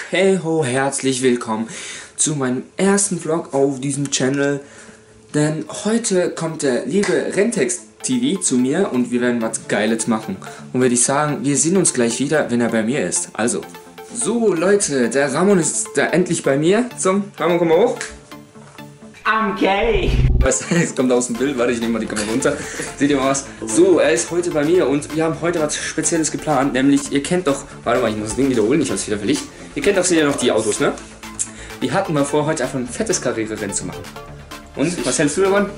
Hey ho, herzlich willkommen zu meinem ersten Vlog auf diesem Channel. Denn heute kommt der liebe Rentex TV zu mir und wir werden was Geiles machen. Und würde ich sagen, wir sehen uns gleich wieder, wenn er bei mir ist. Also, so Leute, der Ramon ist da endlich bei mir. So, Ramon, komm mal hoch. Okay. Was, es kommt aus dem Bild, warte, ich nehme mal die Kamera runter. Seht ihr mal was? So, er ist heute bei mir und wir haben heute was Spezielles geplant, nämlich, ihr kennt doch, warte mal, ich muss das Ding wiederholen, ich habe es wieder verlegt. Ihr kennt doch sicher noch die Autos, ne? Die hatten wir vor, heute einfach ein fettes Karriererennen zu machen. Und, was hältst du davon?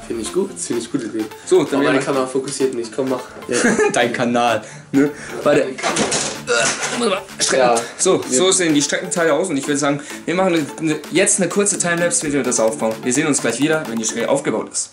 Finde ich gut, das finde ich gute Idee. So, dann meine Kamera fokussiert nicht, komm mach. Ja. Dein Kanal, ne? Warte. Ja. So sehen die Streckenteile aus und ich würde sagen, wir machen jetzt eine kurze Timelapse, wie wir das aufbauen. Wir sehen uns gleich wieder, wenn die Strecke aufgebaut ist.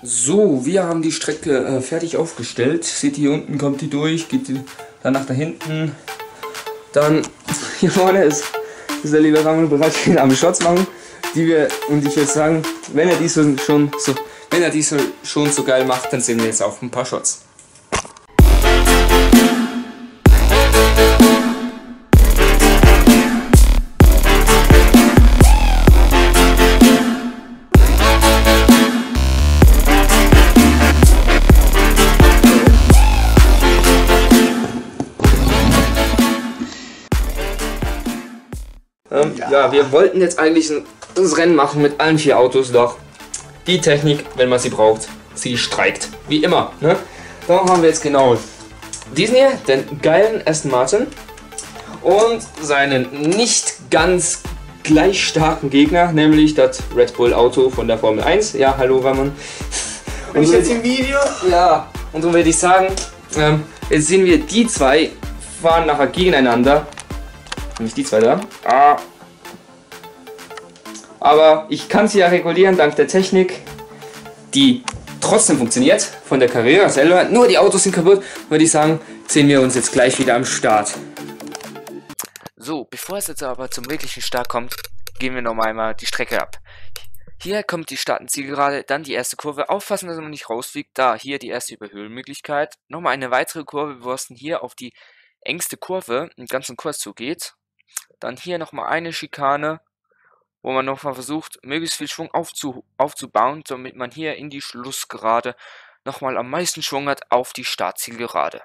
So, wir haben die Strecke fertig aufgestellt. Seht ihr, hier unten kommt die durch, geht die dann nach da hinten. Dann hier vorne ist der liebe Ramon bereit, am Shots machen, die wir, und ich würde sagen, wenn er dies schon so geil macht, dann sehen wir jetzt auch ein paar Shots. Ja, wir wollten jetzt eigentlich das Rennen machen mit allen 4 Autos, doch die Technik, wenn man sie braucht, sie streikt. Wie immer, ne? Darum haben wir jetzt genau diesen hier, den geilen Aston Martin und seinen nicht ganz gleich starken Gegner, nämlich das Red Bull Auto von der Formel 1. Ja, hallo Ramon. Und jetzt im Video? Ja, und so würde ich sagen, jetzt sehen wir die zwei fahren nachher gegeneinander. Nämlich die zwei da. Aber ich kann sie ja regulieren dank der Technik, die trotzdem funktioniert von der Carrera selber. Nur die Autos sind kaputt. Würde ich sagen, sehen wir uns jetzt gleich wieder am Start. So, bevor es jetzt aber zum wirklichen Start kommt, gehen wir noch einmal die Strecke ab. Hier kommt die Start- und Zielgerade, dann die erste Kurve. Aufpassen, dass man nicht rausfliegt. Da, hier die erste Überhöhenmöglichkeit. Nochmal eine weitere Kurve, wo es hier auf die engste Kurve im ganzen Kurs zugeht. Dann hier nochmal eine Schikane, wo man nochmal versucht, möglichst viel Schwung aufzubauen, damit man hier in die Schlussgerade nochmal am meisten Schwung hat auf die Startzielgerade.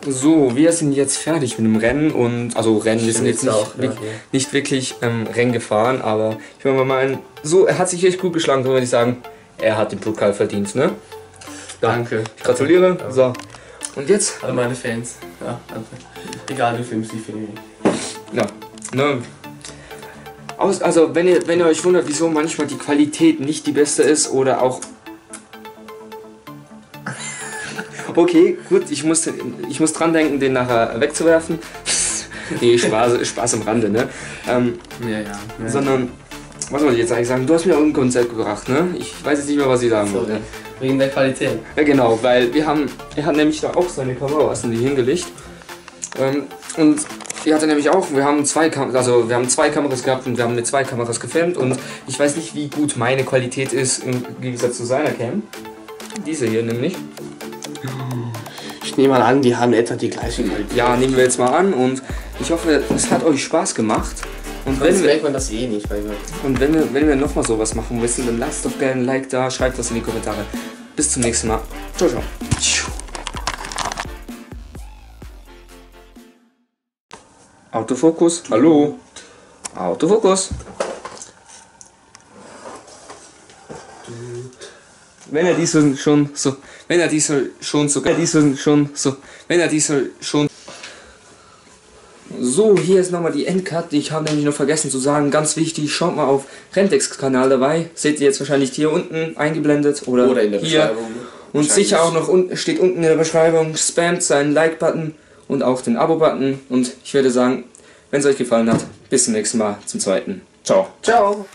So, wir sind jetzt fertig mit dem Rennen und, also Rennen, wir sind jetzt nicht, auch, ja. nicht wirklich Rennen gefahren, aber ich würde mal meinen, so, er hat sich echt gut geschlagen, so würde ich sagen, er hat den Pokal verdient, ne? Ja, Danke. ich gratuliere, Ja. so. Und jetzt? Alle meine Fans. Ja, danke. Egal, du filmst die Filme. Ja, ne? Also, wenn ihr euch wundert, wieso manchmal die Qualität nicht die beste ist oder auch... Okay, gut, ich muss dran denken, den nachher wegzuwerfen. Nee, Spaß am Rande, ne? Ja. Sondern, was wollte ich jetzt eigentlich sagen? Du hast mir auch ein Konzept gebracht, ne? Ich weiß jetzt nicht mehr, was ich sagen wollte. Wegen der Qualität. Ja, genau, weil er hat nämlich da auch seine Kamera, was in die hingelegt. Und er hatte nämlich auch, wir haben zwei Kameras gehabt und wir haben mit 2 Kameras gefilmt und ich weiß nicht, wie gut meine Qualität ist im Gegensatz zu seiner Cam. Diese hier nämlich. Ich nehme mal an, die haben etwa die gleiche Qualität. Ja, nehmen wir jetzt mal an und ich hoffe, es hat euch Spaß gemacht. Und Sonst merkt man das eh nicht. wenn wir nochmal sowas machen müssen, dann lasst doch gerne ein Like da, schreibt das in die Kommentare. Bis zum nächsten Mal. Ciao, ciao. Autofokus, hallo. Autofokus. Wenn er diese schon so, wenn er diese schon so, so, hier ist nochmal die Endcut. Ich habe nämlich noch vergessen zu sagen, ganz wichtig, schaut mal auf Rentex Kanal dabei. Seht ihr jetzt wahrscheinlich hier unten eingeblendet oder in der hier. Beschreibung. Und sicher auch noch unten, steht unten in der Beschreibung, spamt seinen Like-Button und auch den Abo-Button. Und ich würde sagen, wenn es euch gefallen hat, bis zum nächsten Mal zum zweiten. Ciao. Ciao.